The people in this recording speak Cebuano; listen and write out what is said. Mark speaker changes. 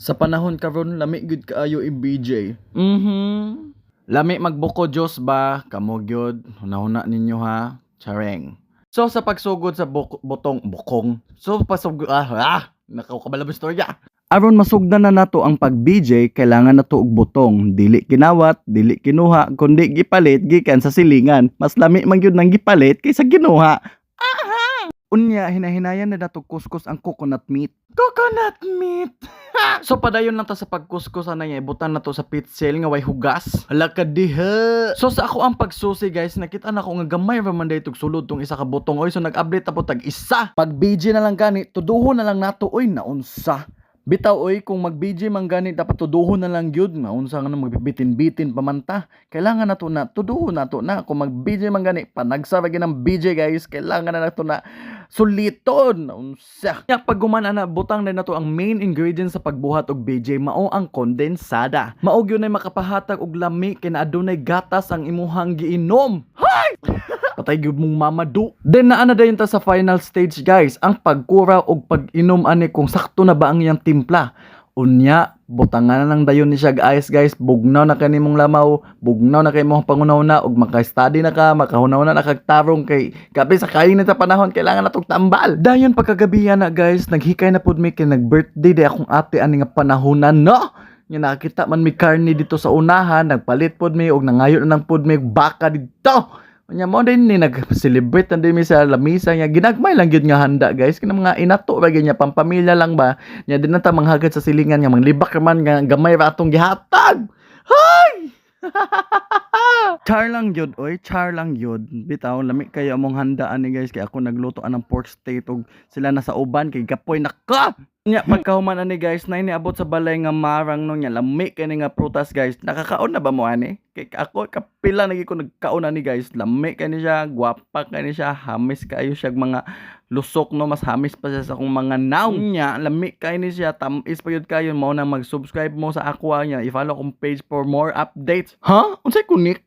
Speaker 1: Sa panahon karon, lami gyud kaayo i-BJ. Lami magbuko Diyos ba? Kamo gyud, hunahuna ninyo ha. Chareng. So sa pagsugod sa butong bukong. So pasug nakaw kabalo ba istorya. Aron masugdan na nato ang pag-BJ, kailangan nato og butong. Dili kinawat, dili kinuha, kundi gipalit gikan sa silingan. Mas lami man gyud nang gipalit kaysa ginuha. Aha! Unya, hinahinayan na nato kuskus ang coconut meat. Coconut meat! So padayon lang ta sa pagkuskus ana niya, ibutan na to sa pitsil nga way hugas. Hala ka diha. So sa ako ang pagsusi, guys, nakita na ko nga gamay ra man day tug sulod tong isa ka butong oy. So nag-update ta po tag isa. Pag BJ na lang gani, tuduhon na lang nato oy, naunsa. Bitaw oy, kung mag BJ man gani dapat tuduhon na lang gyud, naunsa nga nang magbitin-bitin pa man ta. Kailangan nato na tuduhon nato na kung mag BJ man gani, panagsa ra gyud ang BJ, guys, kailangan na nato na suliton, naunsa. Nya pag guman ana, butang na nato ang main ingredient sa pagbuhat og BJ, mao ang kondensada. Mao gyud nay makapahatag og lami kay na adunay gatas ang imuhang giinom. Hay! Patay gyud mong mama do. Then naa na dayon ta sa final stage, guys, ang pagkura og pag-inom ani kung sakto na ba ang iyang timpla. Unya, butangan na lang dayon ni siya ice, guys. Bugnaw na kani mong lamaw, bugnaw na kay mong pangunaw ug maka-study na ka, makahunaw na kag tarong kay gabi sa kainit sa panahon, kailangan na tog tambal. Dayon pagkagabi na, guys, naghikay na pud mi kay nag-birthday day akong ate ani nga panahonan, no. Nya nakita man mi karne dito sa unahan, nagpalit pod mi og nangayo na nang pod mi og baka didto. Nya mo din ni nag-celebrate na din mi sa lamisa niya. Ginagmay lang gyud nga handa, guys. Kana mga inato ba gyud niya, pampamilya lang ba. Nya din na ta manghagad sa silingan nga manglibak man nga gamay ra atong gihatag. Hay! Char lang gyud oy, char lang gyud. Bitaw lami kayo among handa ani, guys, kay ako nagluto anang pork steak ug sila na sa uban kay gapoy na ka. Nya pagkahuman ani, guys, na iniabot sa balay nga marang no, nya lami kay ni nga prutas, guys. Nakakaon na ba mo ani? Kay ako kapila na gyud ko nagkaon ani, guys. Lami kay ni siya, gwapa kay ni siya, hamis kaayo siya mga lusok no, mas hamis pa siya sa akong mga nawng. Nya lami kay ni siya, tam-is pa gyud kayo. Mao na mag-subscribe mo sa ako niya, i-follow akong page for more updates. Ha? Unsay kunik?